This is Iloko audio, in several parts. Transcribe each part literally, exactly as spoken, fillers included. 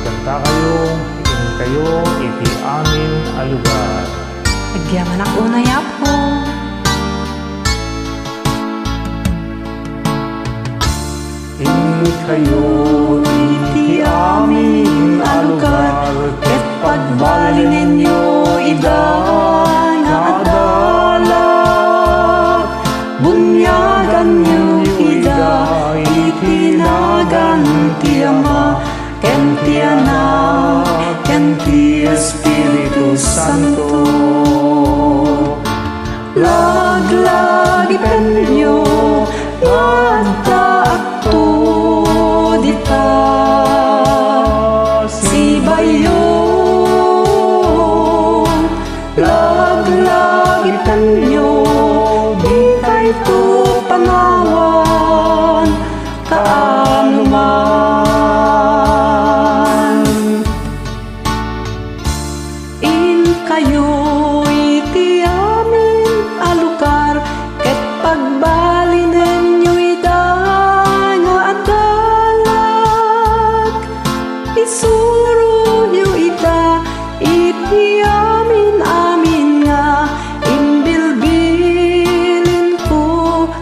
Dakayo, inkayo iti amin a lugar. Agyamanak unay, Apo. Inkayo iti amin a lugar, ket pagbalinenyo ida nga adalat. Bunyaganyo ida iti nagan ti Ama, ken ti Anak, ken ti Espiritu Santo. Laglagipenyo nga addaakto dita. Sibayyo, laglagipenyo, dikayto panawan kaanuman. Inkayo iti amin a lugar, ket pagbalinenyo ida nga adalat. Isuroyo ida iti amin-amin nga imbilbilinko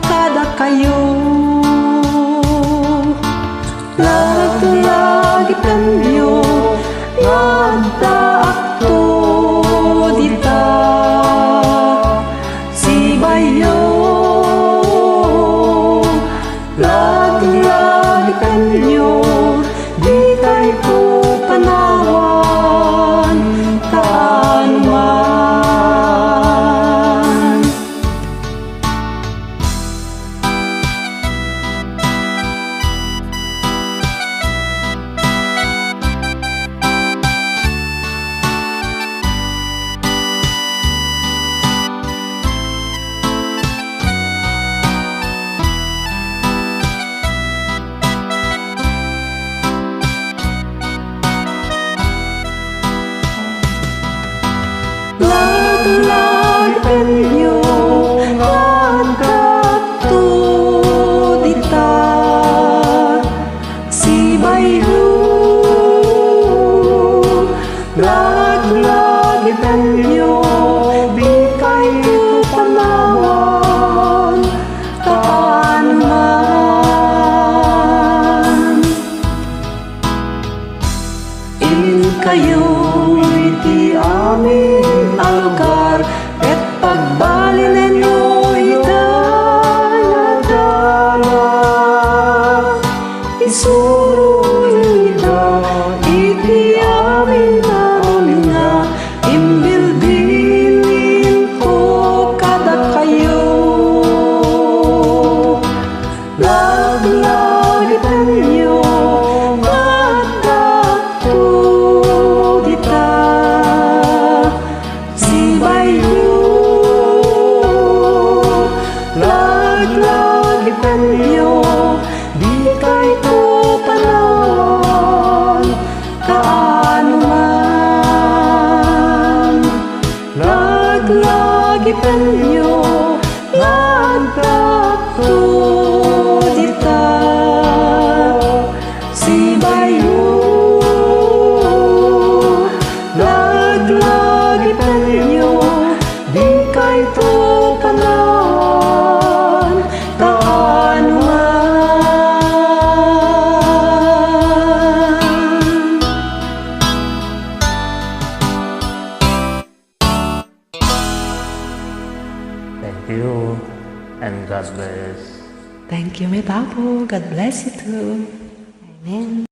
kadakayo. Laglagipenyo nga addaakto dita. Sibayyo, laglagipenyo, dikayto panawan kaanuman. Laglagipenyo nga addaakto dita. Sibayyo, laglagipenyo, dikayto panawan kaanuman. Inkayo iti amin a lugar, ket pagbalinenyo ida nga adalat. Isuroyo ida iti amin-amin nga imbilbilinko kadakayo. Laglagipenyo nga addaakto dita. Sibayyo, laglagipenyo, dikayto panawan kaanuman. Laglagipenyo nga addaakto dita. Sibayyo, laglagipenyo, dikayto panawan kaanuman. Thank you and God bless. Thank you, met Apo. God bless you too. Amen.